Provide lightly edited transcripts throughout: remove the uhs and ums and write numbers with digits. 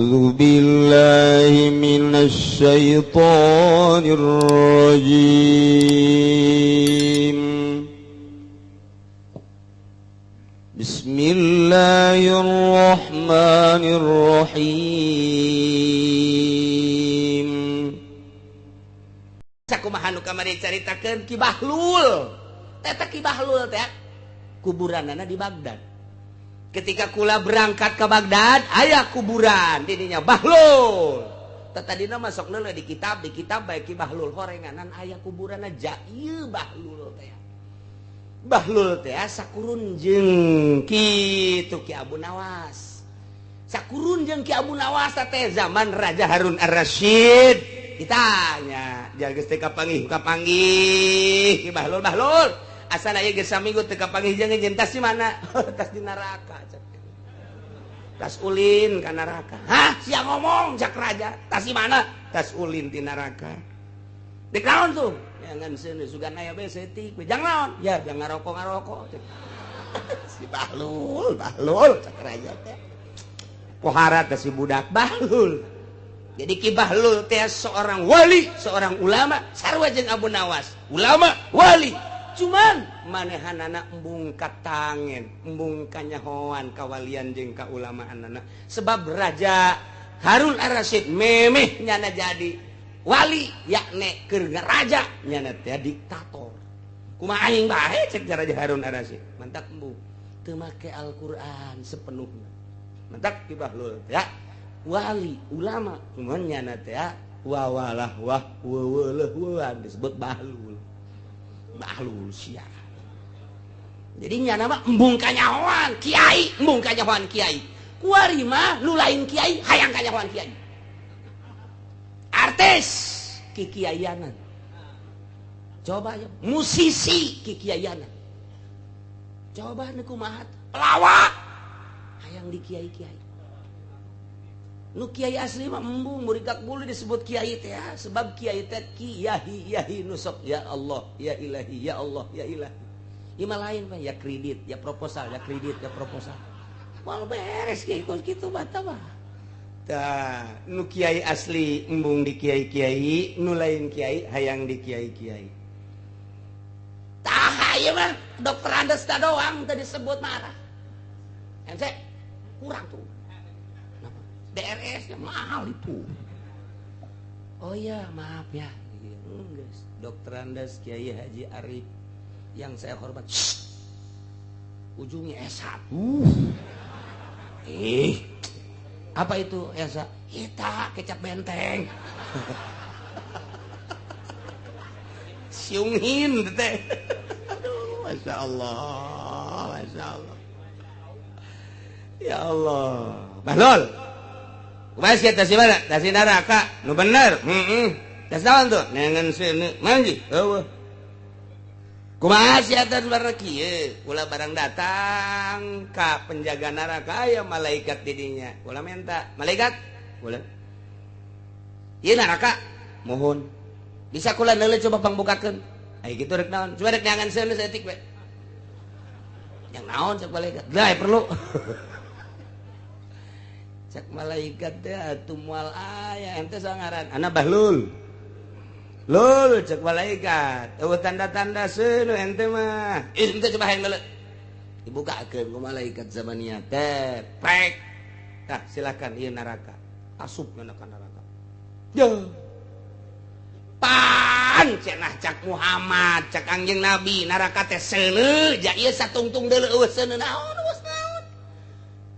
أعوذ بالله من الشيطان الرجيم. بسم الله الرحمن الرحيم. Sakumaha nu kamari caritakeun Ki Bahlul. Eta Ki Bahlul teh kuburanana di Baghdad. Ketika kula berangkat ke Baghdad, aya kuburan didinya Bahlul. Tadina masuk leuleuh di kitab bae Ki Bahlul horenganan aya kuburanna ja ieu Bahlul teh. Bahlul teh sakurun jeung kitu Ki Abu Nawas. Sakurun jeung Ki Abu Nawas teh zaman Raja Harun Ar-Rasyid. Ditanya, geus teh kapanggih kapanggih Ki Bahlul Bahlul. Asal aya geus saminggu teu kapanggih jeung jeung tas di mana? Tas di neraka. Tas ulin ka neraka. Hah, sia ngomong cak raja. Tas di mana? Tas ulin di neraka. Dek naon tuh? Ya ngan seuneu sugan aya bae seutik. Jang naon? Ya jang ngaroko-ngaroko. Si Bahlul, Bahlul cak raja teh. Pohara teh si budak Bahlul. Jadi Ki Bahlul teh seorang wali, seorang ulama, sarua jeung Abu Nawas. Ulama, wali. Cuman manehanana embung katangen, embung kanyahoan kawalian jeung kaulamaanana. Sebab Raja Harun Ar-Rasyid memeh nyana jadi wali, yakne keur raja nyana teh diktator. Kumaha aing bae cek Raja Harun Ar-Rasyid. Mantak embung teu make Al-Qur'an sepenuhna. Mantak Ki Bahlul ya wali ulama cuman nyana teh wawalah wah weweleuh disebut Bahlul. Bahlul sia. Jadi nyana mah embung kanyahoan kiai, embung kanyahoan kiai. Kuari mah nu lain kiai hayang kanyahoan kiai. Artis kikiaianan. Coba ya musisi kikiaianan. Coba nu kumaha pelawak hayang di kiai-kiai. Nu kiai asli mah embung murigak bulu disebut kiai teh sebab kiai teh kiai yahi nusok ya Allah ya ilahi ya Allah ya ilahi. Ieu mah lain Pak, ya kredit ya proposal ya kredit ya proposal. Moal beres kiai kos kitu bata mah. Tah nu kiai asli embung di kiai-kiai, nu lain kiai hayang di kiai-kiai. Tah ieu mah dokter Andes da doang teu disebut marah. MC kurang tuh. DRS mahal itu. Oh iya, maaf ya. Dokter Andes Kiai Haji Arif yang saya hormat. Shh. Ujungnya S1. Apa itu S1? Kita kecap benteng. Siungin teh. Aduh, Masya Allah, Masya Allah. Ya Allah. Bahlul. Kumaha sia tas mana? Tas neraka. Nu bener. Heeh. Tas naon tuh? Nengan seuneu. Manji. Eueuh. Kumaha sia tas barang kieu? Ulah barang datang ka penjaga neraka aya malaikat di dinya. Ulah minta, malaikat. Ulah. Ieu neraka. Mohon. Bisa kula neuleuh coba pangbukakeun. Ai kitu rek naon? Coba rek neangan seuneu saeutik we. Yang naon cek malaikat? Lah perlu. Cek malaikat teh atuh moal aya ente sangaran ana Bahlul. Lul cek malaikat eueuh tanda-tanda seuneu ente mah. Ih ente coba hayang deuleu. Dibukakeun ku malaikat zamaniyah teh prek. Tah silakan ieu neraka. Asup kana ka neraka. Yo. Pan cenah cak Muhammad cak Kangjeng Nabi neraka teh seuneu ja ieu satungtung deuleu eueuh seuneu naon eueuh naon.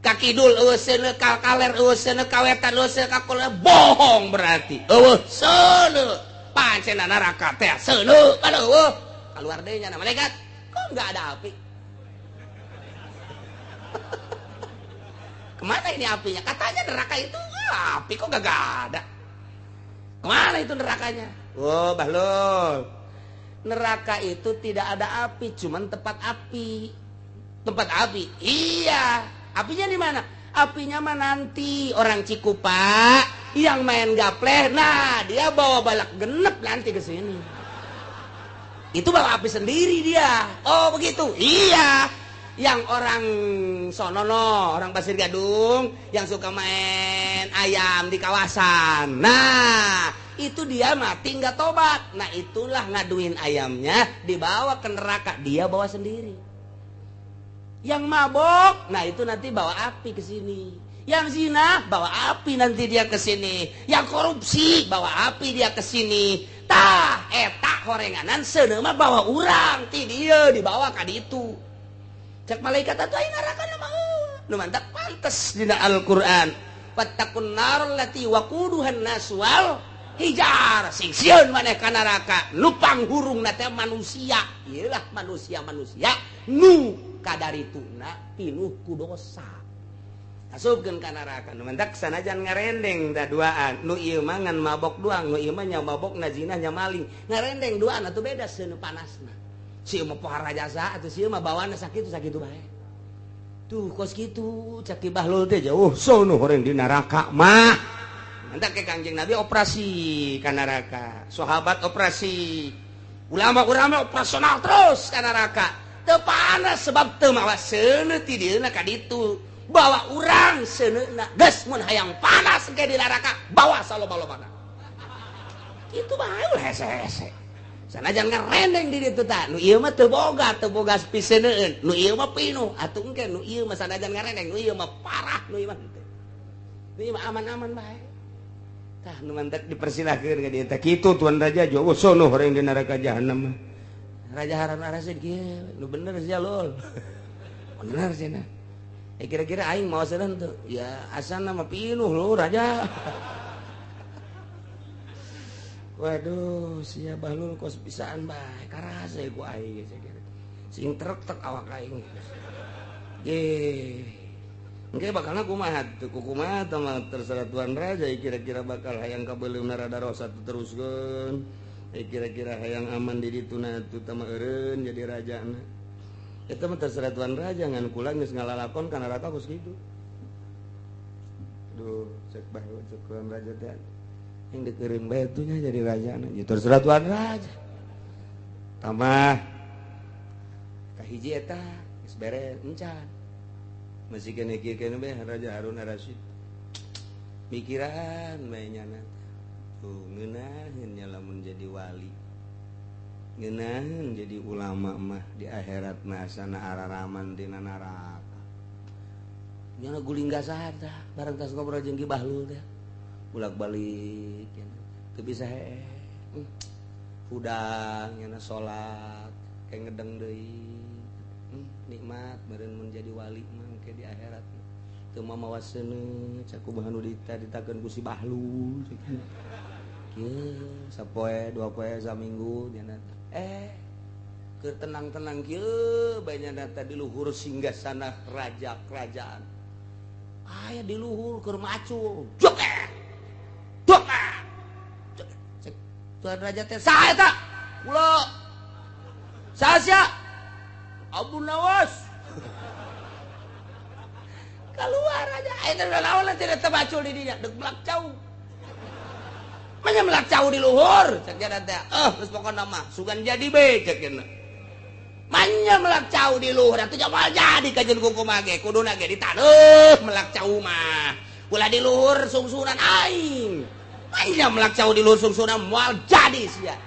Kakidul eueuh seuneu, ka kaler eueuh seuneu, kawetan eueuh seuneu, kakulna bohong berarti. Eueuh seuneu. Pancena neraka teh seuneu, aduh eueuh. Kaluar deui nya malaikat. Kok enggak ada api? Kemana ini apinya? Katanya neraka itu api kok gak ada. Kemana itu nerakanya? Oh, Bahlul. Neraka itu tidak ada api, cuman tempat api. Tempat api. Iya. Apinya di mana? Apinya mah nanti orang Cikupa yang main gapleh, nah dia bawa balak genep nanti ke sini. Itu bawa api sendiri dia. Oh begitu? Iya. Yang orang sonono, orang Pasir Gadung yang suka main ayam di kawasan. Nah, itu dia mati nggak tobat. Nah, itulah ngaduin ayamnya dibawa ke neraka, dia bawa sendiri. Yang mabok, nah itu nanti bawa api ke sini. Yang zina bawa api nanti dia ke sini. Yang korupsi bawa api dia ke sini. Tah eta horenganan seuneu mah bawa urang ti dieu dibawa ka ditu. Cek malaikat atuh aya neraka mah nu mantap pantes dina Al-Qur'an. Fattaqun nar allati waquduhan nas wal hijar. Sing sieun maneh ka neraka nu panghurungna teh manusia. Ieulah manusia-manusia nu kadarituna pinuh ku dosa. Asupkeun ka neraka nu mentak sanajan ngarendeng da duaan nu ieu mah ngan mabok doang nu ieu mah nya mabok na zina nya maling ngarendeng duaan atuh beda seuneu panasna si ieu mah pohara jasa atuh si ieu mah bawaanna sakitu sakitu bae tuh kos kitu cak Ki Bahlul teh jauh sono horeng di neraka mah mentak ke Kangjeng Nabi operasi ka neraka sahabat operasi ulama-ulama operasional terus ka neraka teu panas sebab teu mawa seuneu ti dieuna ka ditu bawa urang seuneuna geus mun hayang panas engke di neraka bawa saloba-lobana kitu bae ulah hese-hese sanajan ngarendeng di ditu tah nu ieu mah teu boga piseuneun nu ieu mah pinuh atuh engke nu ieu mah sanajan ngarendeng nu ieu mah parah nu ieu mah henteu nu ieu mah aman-aman bae tah nu mantak dipersilahkeun ka dieu teh kitu tuan raja jauh sono horeng di neraka jahanam Raja Harun Ar-Rasyid kieu nu bener sia lul bener cenah. Kira-kira aing mau sedan tuh ya asana mah pinuh lu raja. Waduh sia Bahlul kos bisaan bae karasa ku aing geus kira sing trek tek awak aing ge engke bakalna kumaha teu kumaha tah mah terserah tuan raja kira-kira bakal hayang kabeuleumna rada rosa teruskeun kira-kira hayang aman di dituna atuh tah mah eureun jadi rajana. Eta mah terserah tuan raja ngan kula geus ngalalakon ka neraka kos kitu. Duh, cek bae cek tuan raja teh. Yang dikeureun bae atuh nya jadi rajana. Ya terserah tuan raja. Tambah kahiji eta geus beres encan. Masih keneh kieu keneh bae Raja Harun Ar-Rasyid. Mikiran bae nyana. Tuh ngeunaheun nya lamun jadi wali. Ngeunaheun jadi ulama mah di akhirat mah asana araraman tina neraka. Nya guling gasaha tah bareng tas ngobrol jeung Ki Bahlul teh. Bolak-balik nya teu bisa hee. Hudang nya salat kayak ngedeng deui. Nikmat meureun mun jadi wali mah engke di akhirat. Teu mamawa seuneu cak kumaha nu ditakeun ku si Bahlul. Kieu sapoe dua poe saminggu nya keur tenang-tenang kieu bae nya di luhur singgasana raja kerajaan. Aya di luhur keur macul. Joket. Joket. Cek tuan raja teh saha eta? Kula. Saha sia? Abu Nawas. Keluar aja. Eta naon teh teu macul di dinya, deuk melak cau. Manya melak cau di luhur cek nya teh. Geus pokona mah sugan jadi be cek nya. Manya melak cau di luhur atuh moal jadi kajeun kumaha ge kuduna ge ditaneuh melak cau mah. Ulah di luhur sungsunan aing. Manya melak cau di luhur sungsunan moal jadi sia.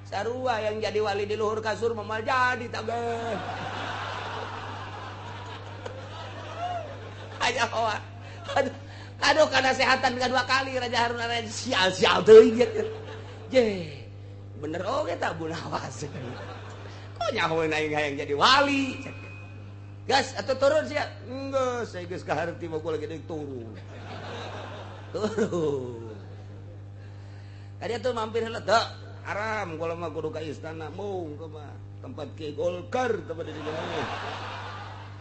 Sarua yang jadi wali di luhur kasur mah moal jadi tabeh. Aja hoa. Aduh. Aduh karena sehatan dua kali Raja Harun Ar-Rasyid sial-sial teuing gitu. Je. Bener oge tah Bu Nawas. Kok nyahoeun aing hayang jadi wali. Gas atuh turun sia. Enggeus, saya geus kaharti mah kula gede turun. Turun. Tadi atuh mampir heula teu. Haram kula mah kudu ka istana mung mah tempat Ki Golkar tempat di dieu.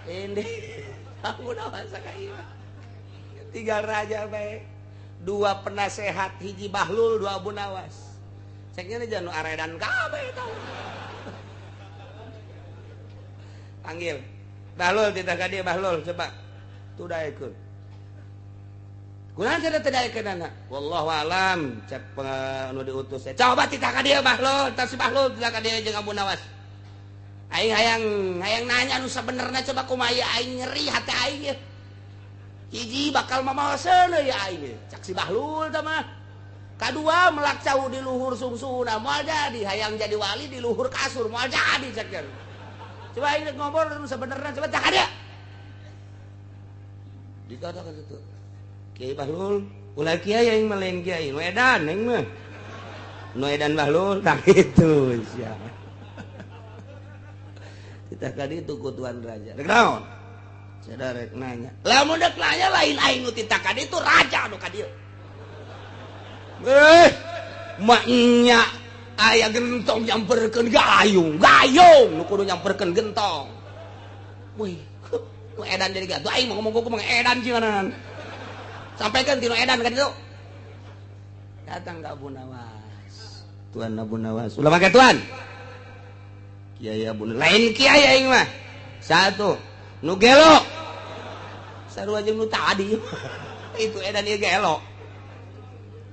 Ini aku Nawas ka ieu. Tiga raja baik, dua penasehat hiji Bahlul, dua Abu Nawas. Ceknya nih jangan aredan kabeh tau. Panggil Bahlul tidak ka dia Bahlul coba. Tuh daekeun. Kunaon cenah teu daekeun anak? Wallahu alam cek nu diutus. Coba titah ka dia Bahlul, tah si Bahlul titah ka dia jeung Abu Nawas. Aing hayang hayang nanya nu sabenerna, coba kumaha aing, nyeri hati aing ya. Hiji, bakal mamawa seuneu ya aing ye. Cak si Bahlul tah mah. Kadua, melak cau di luhur sungsuna moal jadi, hayang jadi wali di luhur kasur moal jadi, cak. Coba aing rek ngobrol nu sabenerna, coba cak ada. Dikatakan itu. Kiai Bahlul, ulah kiai, aing mah lain kiai, nu edan aing mah. Nu edan Bahlul, tah itu siapa. Kita kali itu ku tuan raja. Rek naon? Saya rek nanya. Lamun rek nanya, lain aing nu titah ka ditu, raja nu ka dieu. Eh, maknya aya gentong nyamperkeun gayung, gayung nu kudu nyamperkeun gentong. Wih, nu edan jadi gatuh aing mau ngomong kumaha edan cinanan. Sampaikan ti nu edan ka ditu. Datang ke Abu Nawas. Tuan Abu Nawas. Ulah make tuan. Kiai Abu, lain kiai aing mah. Satu, nu gelo. Sarua jeung nu tadi. Itu edan ieu gelo.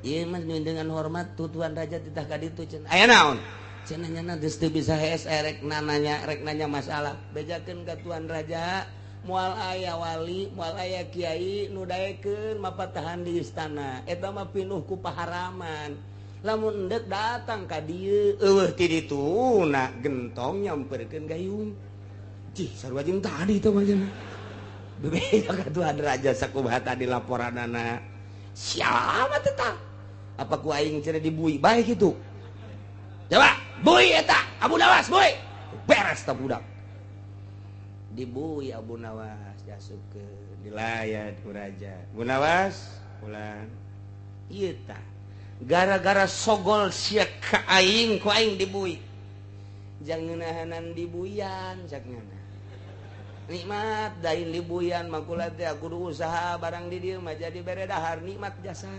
Ieu mah dengan hormat tu tuan raja titah ka ditu cenah. Aya naon? Cenah nyana geus teu bisa hees, rek nanya, rek nanya masalah. Bejakeun ka tuan raja, moal aya wali, moal aya kiai nu daekeun mapatahan di istana. Eta mah pinuh ku paharaman. Lamun endek datang ka dieu, eueuh ti dituna gentong nyamperkeun gayung. Cih, sarua jeung tadi teh mah cenah. Bebeja ka tuan raja sakumaha tadi laporanana. Siapa teh? Apa ku aing cenah dibui bae kitu? Coba, bui eta, Abu Nawas bui. Beres tah budak. Dibui Abu Nawas diasupkeun, dilayat ku raja. Abu Nawas pulang. Ieu tah gara-gara sogol sia ka aing, ku aing dibui. Jangan ngeunahanan dibuyan cak nyana. Nikmat dain dibuyan mah, kula teh kudu usaha barang di dieu mah jadi bere dahar nikmat jasa.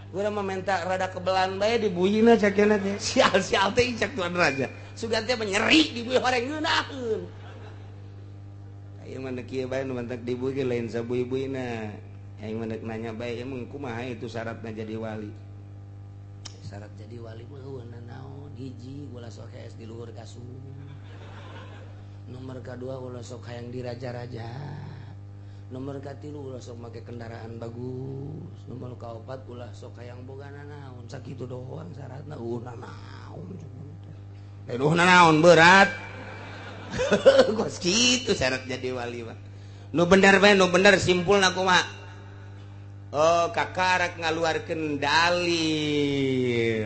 Gua mah minta rada kebelan bae dibuyina cak nyana teh. Sial-sial teh cak tuan raja. Sugan teh nyeri dibui horeng ngeunaheun. Ayeuna mah kieu bae nu mantak dibui ge lain sabui-buina. Aing mah nanya bae, emang kumaha itu syaratnya jadi wali? Syarat jadi wali mah eueuh naon? Hiji, ulah sok hees di luhur kasur. Nomor kedua, ulah sok hayang di raja-raja. Nomor katilu, ulah sok make kendaraan bagus. Nomor kaopat, ulah sok hayang boga nanaon. Sakitu doang syaratna, eueuh nanaon. Eueuh nanaon berat. Kos kitu syarat jadi wali mah. Nu bener bae, nu bener simpulna kumaha? Oh, kakarak ngaluarkeun dalil.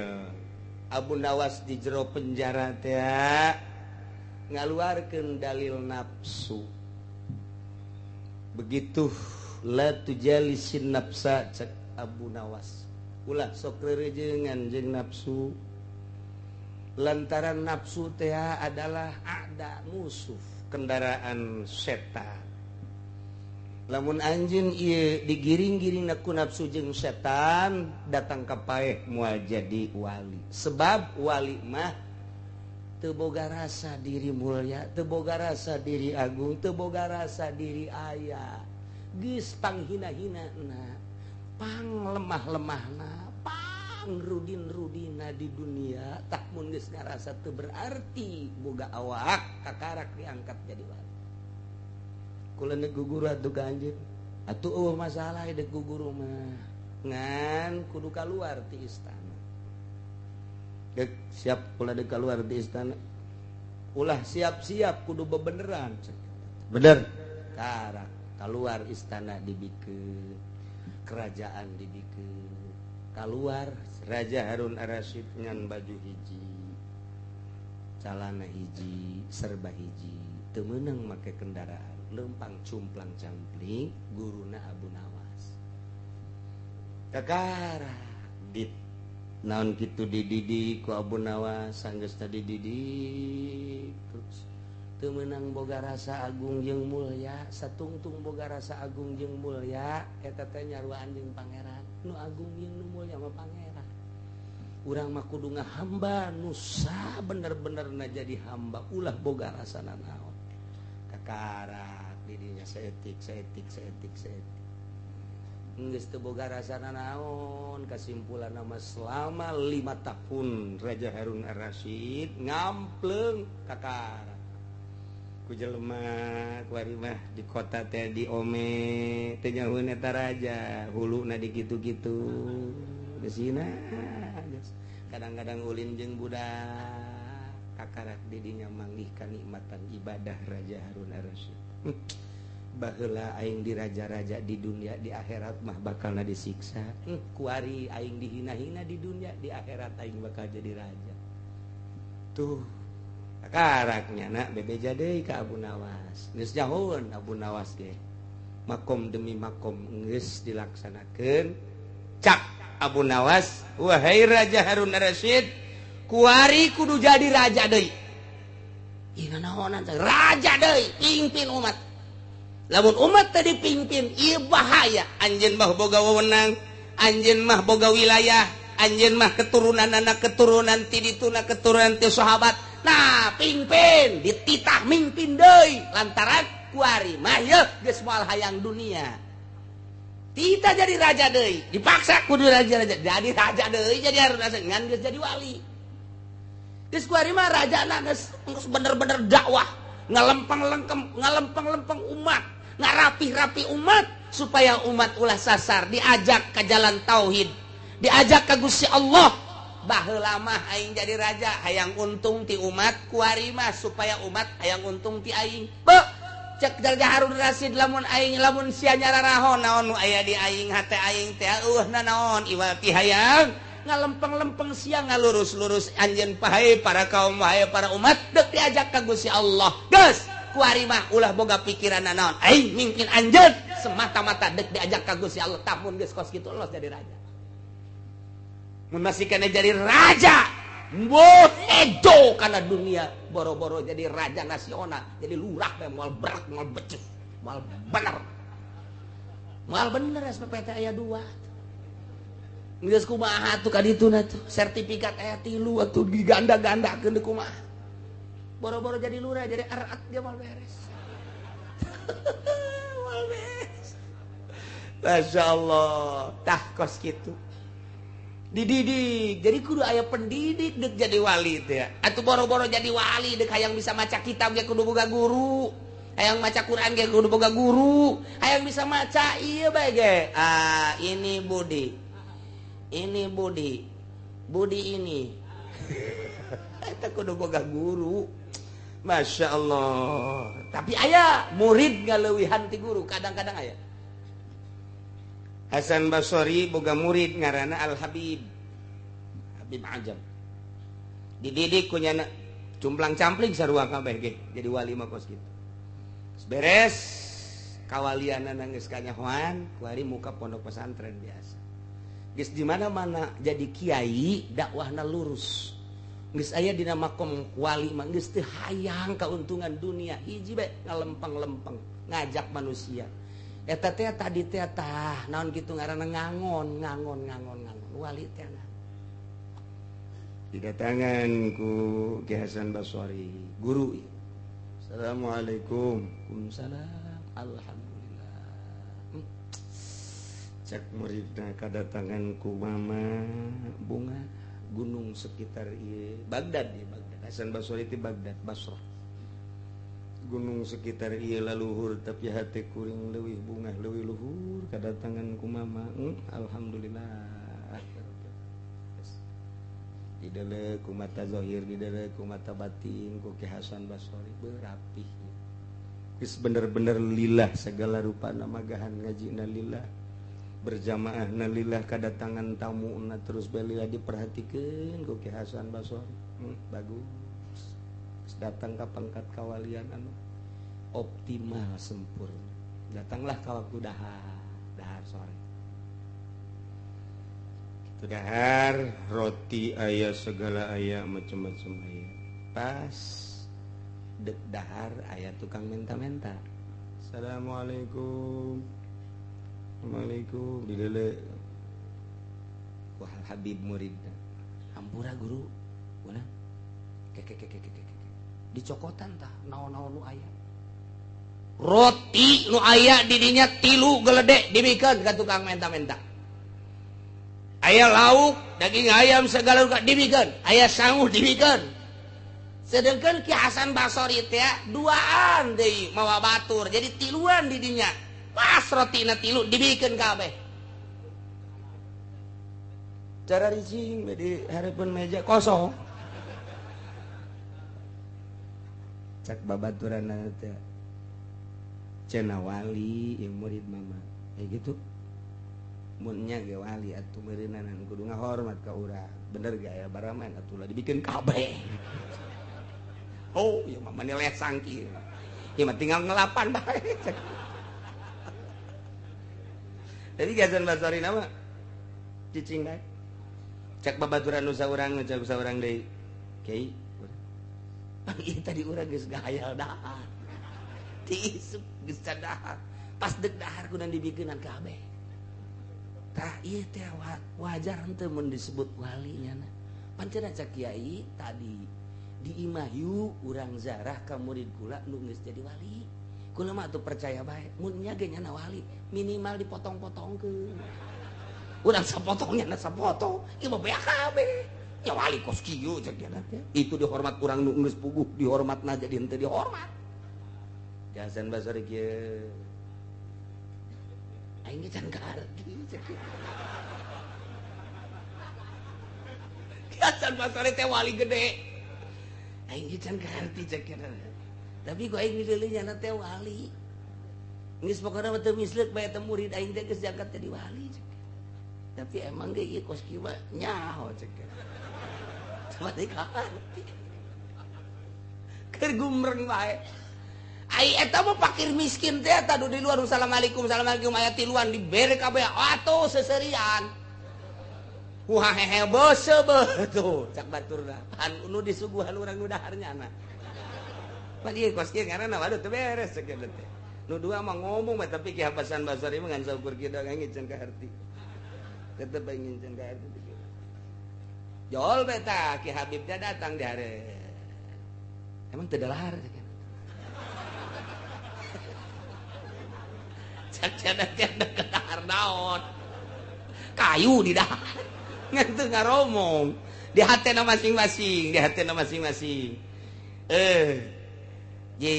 Abu Nawas di jero penjara teh ngaluarkeun dalil nafsu. Begitu la tujalisin nafsa cek Abu Nawas. Ulah sok rerejengan jeung nafsu. Lantaran nafsu teh adalah ada musuh, kendaraan setan. Lamun anjeun ieu digiring-giring ku nafsu jeung setan, datang ka paeh moal jadi wali. Sebab wali mah teu boga rasa diri mulia, teu boga rasa diri agung, teu boga rasa diri aya. Geus panghina-hinana, pang lemah-lemahna, pang rudin-rudina di dunia, tah mun geus ngarasa teu berarti boga awak, kakarak diangkat jadi wali. Kula nek guguru atuh ka anjeun. Atuh eueuh masalah dek guguru mah. Ngan kudu kaluar ti istana. Dek siap kula dek kaluar ti istana. Ulah siap-siap kudu bebeneran. Bener. Karak kaluar istana dibikeun, kerajaan dibikeun. Kaluar Raja Harun Ar-Rasyid ngan baju hiji, calana hiji, serba hiji, teu meunang make kendaraan. Lempang cumplang campling guruna Abu Nawas. Kakara dit naon kitu dididik ku Abu Nawas, sanggeus tadi dididik terus teu meunang boga rasa agung jeung mulya, satungtung boga rasa agung jeung mulya eta teh nyaruaan jeung pangeran. Nu agung jeung nu mulya mah pangeran. Urang mah kudu ngahamba nu sabener-benerna jadi hamba, ulah boga rasa nanaon. Kakarak didinya seetik seetik seetik seetik. Geus teu boga rasana naon. Kesimpulan nama selama 5 tahun Raja Harun Ar-Rasyid ngampleung kakara ku jelema kuari mah di kota teh di ome teh nyahueun eta raja huluna di kitu-kitu geusina. Kadang-kadang ulin jeung budak kakarak didinya manggih kanikmatan ibadah Raja Harun Ar-Rasyid. Baheula aing di raja-raja di dunia, di akhirat mah bakalna disiksa. Kuari aing dihina-hina di dunia, di akhirat aing bakal jadi raja. Tuh kakaraknya nak bebeja deui ka Abu Nawas. Geus jauheun Abu Nawas ge. Makom demi makom geus dilaksanakeun. Cak Abu Nawas, wahai Raja Harun Ar-Rasyid, kuari kudu jadi raja deui. Ih naonan raja deui, pimpin umat. Lamun umat tadi pimpin, ieu bahaya. Anjeun mah boga wewenang, anjeun mah boga wilayah, anjeun mah keturunan anak keturunan ti dituna keturunan ti sahabat. Nah, pimpin, dititah mimpin deui lantaran kuari mah yeuh geus moal hayang dunia. Tita jadi raja deui, dipaksa kudu raja-raja. Jadi raja deui jadi Harun Rasyid ngan geus jadi wali. Geus kuari mah rajana geus bener-bener dakwah, ngalempeng-lempeng, ngalempeng-lempeng umat, ngarapih-rapi umat supaya umat ulah sasar, diajak ke jalan tauhid, diajak ke Gusti Allah. Baheula mah aing jadi raja hayang untung ti umat, kuari mah supaya umat hayang untung ti aing. Be, cek Raja Harun Rasyid lamun aing lamun sia nyararahon naon nu aya di aing hate aing teh eueuh nanaon iwal ti hayang ngalempeng-lempeng sia ngalurus-lurus anjeun pahae para kaum wae para umat deuk diajak ka Gusti Allah. Geus kuari mah ulah boga pikiran naon aing mimpin anjeun semata-mata deuk diajak ka Gusti Allah. Tamun geus kos kitu los jadi raja. Mun masih kana jadi raja mboh edo kana dunia boro-boro jadi raja nasional, jadi lurah bae moal berat moal becus moal bener. Moal bener SPPT aya 2. Geus kumaha atuh ka dituna tuh sertifikat aya 3 atuh diganda-gandakeun deui kumaha. Boro-boro jadi lurah jadi erat dia moal beres. Moal beres. Masyaallah, tah kos kitu. Dididik, jadi kudu aya pendidik dek jadi wali teh. Atuh boro-boro jadi wali dek hayang bisa maca kitab ge kudu boga guru. Hayang maca Quran ge kudu boga guru. Hayang bisa maca ieu bae ge. Ah, ini Budi. Ini Budi. Budi ini. Eta kudu boga guru. Masya Allah. Tapi aya murid ngaleuwihan ti guru, kadang-kadang aya. Hasan Basri boga murid ngaranna Al Habib. Habib Ajam. Dididik ku nyana cumplang-campling sarua kabeh ge jadi wali mah kos kitu. Beres kawalianana geus kanyahoan, kuari muka pondok pesantren biasa. Geus di mana-mana jadi kiai dakwahna lurus. Geus aya dina makom wali mah geus teu hayang kauntungan dunia, hiji bae ngalempeng-lempeng ngajak manusia. Eta teh tadi teh tah naon kitu ngaranna ngangon ngangon ngangon ngangon wali teh didatangan ku Ki Hasan Basri guru. Assalamualaikum. Waalaikumsalam. Alhamdulillah. Cek muridna kadatangan ku mama bunga gunung sekitar ieu Baghdad ya Baghdad. Hasan Basri ti Baghdad Basrah. Gunung sekitar ieu laluhur tapi hate kuring leuwih bungah leuwih luhur kadatangan ku mama. Alhamdulillah. Didele ku mata zahir, didele ku mata batin ku Ki Hasan Basri berapih. Geus bener-bener lillah segala rupa namagahan ngajina lillah, berjamaahna lillah, kadatangan tamuna terus bae lillah diperhatikeun ku Ki Hasan Basri. Bagus. Datang ka pangkat kawalian anu optimal sempurna. Datanglah ka waktu dahar, dahar sore. Kitu dahar, roti aya segala aya macam-macam aya. Pas dek dahar aya tukang menta-menta. Assalamualaikum. Assalamualaikum dilele. Wah Habib muridna. Hampura guru. Guna. Keke keke keke. Dicokotan tah naon-naon nu aya. Roti nu aya di dinya tilu geledek dibikeun ka tukang menta-menta. Aya lauk, daging ayam segala rupa dibikeun, aya sangu dibikeun. Sedangkan Ki Hasan Basori teh duaan deui mawa batur, jadi tiluan di dinya. Pas rotina tilu dibikeun kabeh. Cara ricing di hareupeun meja kosong. Cak babaturanna teh cenah wali yang murid mama kayak gitu. Mun nya ge wali atuh meureunanan kudu ngahormat ka urang. Bener ge aya baraman atuh lah dibikeun kabeh. Oh, ieu mah mani lesang kieu. Ieu mah tinggal ngelapan bae. Jadi Hasan Basori nama cicing bae. Cak babaturan nu saurang, cak saurang deui. Kiai, ieu tadi urang geus gahayal dahar. Tiisuk geus dahar. Pas deuk dahar kudu dibikeunan kabeh. Tah ieu teh wajar henteu mun disebut wali nya. Pancen cak kiai tadi di imah yu urang zarah ka murid kula nu geus jadi wali. Kula mah atuh percaya bae mun nya ge nyana wali minimal dipotong-potongkeun. Urang sapotongnya na sapotong, ieu mah beak kabeh. Nya wali kos kieu cek dia teh. Itu dihormat urang nu geus puguh, dihormatna jadi henteu dihormat. Hasan Basri kieu. Aing ge can kaharti cek. Hasan Basri teh wali gede. Aing ge can kaharti cek. Tapi ku aing dideuleu nyana teh wali. Geus pokona mah teu misleuk bae teh murid aing teh geus diangkat jadi wali cek. Tapi emang ge ieu kos kieu mah nyaho cek. Tapi kaharti. Keur gumreng bae. Ai eta mah fakir miskin teh eta di luar assalamualaikum assalamualaikum aya tiluan dibere kabeh atuh seserian. Wah hehe bose beuh tuh cak baturna. Pan nu disuguhan urang nu dahar nyana. Pan ieu kos kieu ngaranna waduh teu beres cek teh. Nu dua mah ngomong mah tapi Ki Hasan Basri mah ngan saukur kieu aing can kaharti. Tetep aing can kaharti. Jol beta Ki Habib teh datang di hare. Emang teu dalahar cek. Cak teh dahar naon. Kayu di dahar. Ngan teu ngaromong. Di hatena masing-masing, di hatena masing-masing. Ye.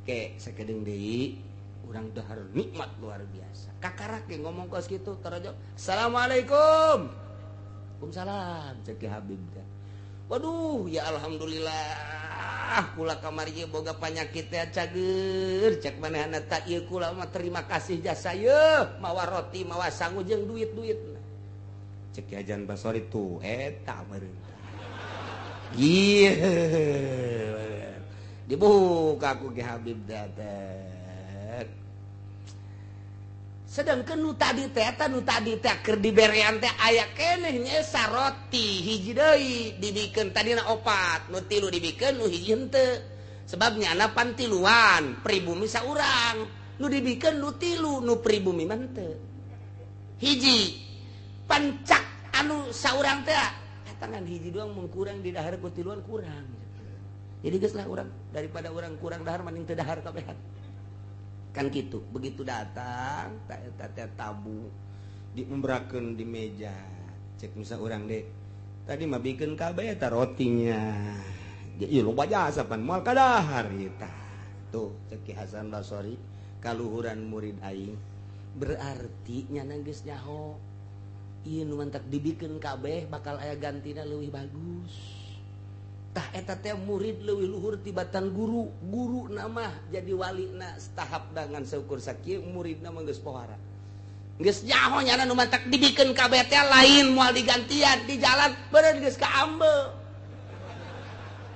Ke sakedeung deui urang dahar nikmat luar biasa. Kakarak ge ngomong kos kitu tarajo. Assalamualaikum. Waalaikumsalam cek Ki Habib teh. Waduh, ya alhamdulillah kula kamari ieu boga panyakit teh cager. Cek manehna ta ieu kula mah terima kasih jasa yeuh, mawa roti, mawa sangu jeung duit-duitna. Cek Ki Hasan Basri tuh eta meureun. Ieu dibuka ku Ki Habib teh. Sedangkan nu tadi teh eta nu tadi teh keur diberean teh aya keneh nyesa roti hiji deui dibikeun tadina opat nu tilu dibikeun nu hiji henteu. Sebab nyana pan tiluan pribumi saurang nu dibikeun nu tilu nu pribumi mah henteu. Hiji pancak anu saurang teh eta ngan hiji doang mun kurang di dahar ku tiluan kurang. Jadi geus lah urang daripada urang kurang dahar mending teu dahar kabehan. Kan gitu, begitu datang tak eta tabu diumbrakeun di meja. Cek misa urang deh. Tadi mah bikeun kabeh eta rotinya. Ieu loba jasa pan moal kadahar ieu tah. Tuh cek Ki Hasan Basri kaluhuran murid aing. Berarti nyana geus nyaho. Ieu nu mantak dibikeun kabeh bakal aya gantina leuwih bagus. Tah eta teh murid leuwih luhur tibatan guru, guru nama jadi walina tahap dengan seukur sakieu muridna mah geus pohara. Geus nyaho nyana nu mantak dibikeun kabeh teh lain moal digantian di jalan beureun geus kaambe.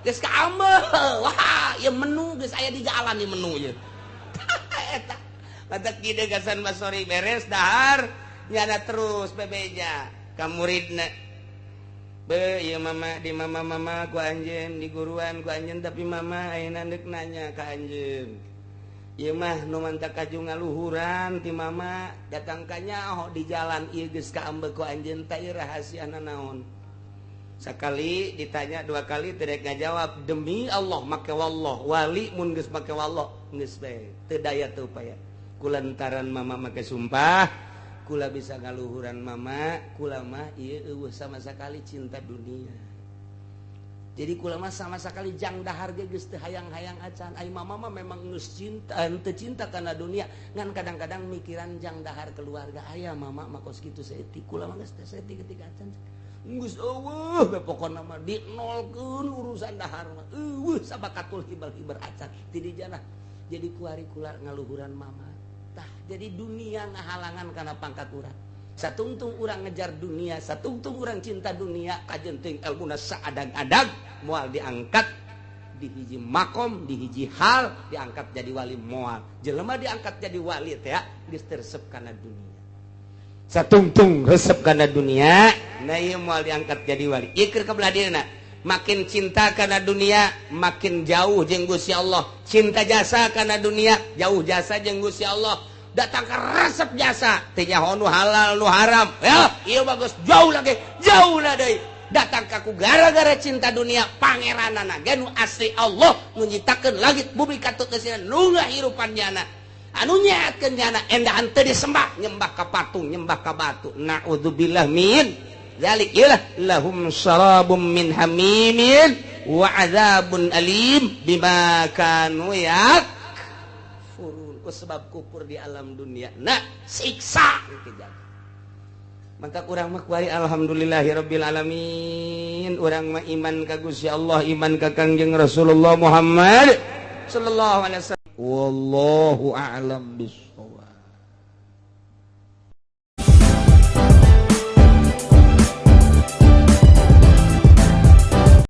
Geus kaambe. Wah, ieu menu geus aya di jalan ieu menu ieu. Tah eta. Mantak kieu Hasan Basri beres dahar nyana terus bebeja ka muridna. Be, ieu mama di mama-mama ku anjeun, di guruan ku anjeun tapi mama ayeuna deuk nanya ka anjeun. Ieu mah nu mantak kaju ngaluhuran ti mama datang ka nyaho di jalan ieu geus kaambe ku anjeun teh ieu rahasiana naon. Sekali ditanya, dua kali tidak ngajawab. Demi Allah make wallah, wali mun geus make wallah geus bae teu daya teu upaya. Kulantaran mama make sumpah, kula bisa ngaluhuran mama. Kula mah ieu eueuh sama sekali cinta dunia. Jadi kula mah sama sekali jang dahar ge geus teu hayang-hayang acan. Ai mama mah memang geus cinta, henteu cinta kana dunia, ngan kadang-kadang mikiran jang dahar keluarga. Aya mama mah kos kitu saeutik, kula mah geus teu saeutik ketika acan. Geus eueuh be, pokona mah dinolkeun urusan dahar mah. Eueuh sabakatul hibar-hibar acan ti dijana. Jadi kuari kula ngaluhuran mama. Tah, jadi dunia ngahalangan kana pangkat urang. Satungtung urang ngejar dunia, satungtung urang cinta dunia, kajen teuing elmuna saadag-adag moal diangkat di hiji makom, di hiji hal diangkat jadi wali moal. Jelema diangkat jadi wali teh geus teu resep kana dunia. Satungtung resep kana dunia, nah ieu moal diangkat jadi wali. Ieu keur kabelah dieuna. Makin cinta kana dunia, makin jauh jeung Gusti Allah. Cinta jasa kana dunia, jauh jasa jeung Gusti Allah. Datang ke resep jasa, teu nyaho nu halal nu haram. Ya, ieu bagus jauh lagi, jauh lah deui. Datang ka ku gara-gara cinta dunia, pangeranana ge nu asli Allah nu nyiptakeun langit bumi katut geusina, nu ngahirupan nyana. Anu nyehatkeun nyana endahan teu disembah, nyembah ka patung, nyembah ka batu. Naudzubillah min dzalik. Iyalah lahum syarabum min hamimin wa adzabun alim bima kanu yakfurun. Ku sebab kufur di alam dunia. Nah, siksa mantap. Urang mah kuari alhamdulillahirabbil alamin. Urang mah iman ka Gusti Allah, iman ka Kangjeng Rasulullah Muhammad sallallahu alaihi wasallam. Wallahu a'lam bissawab.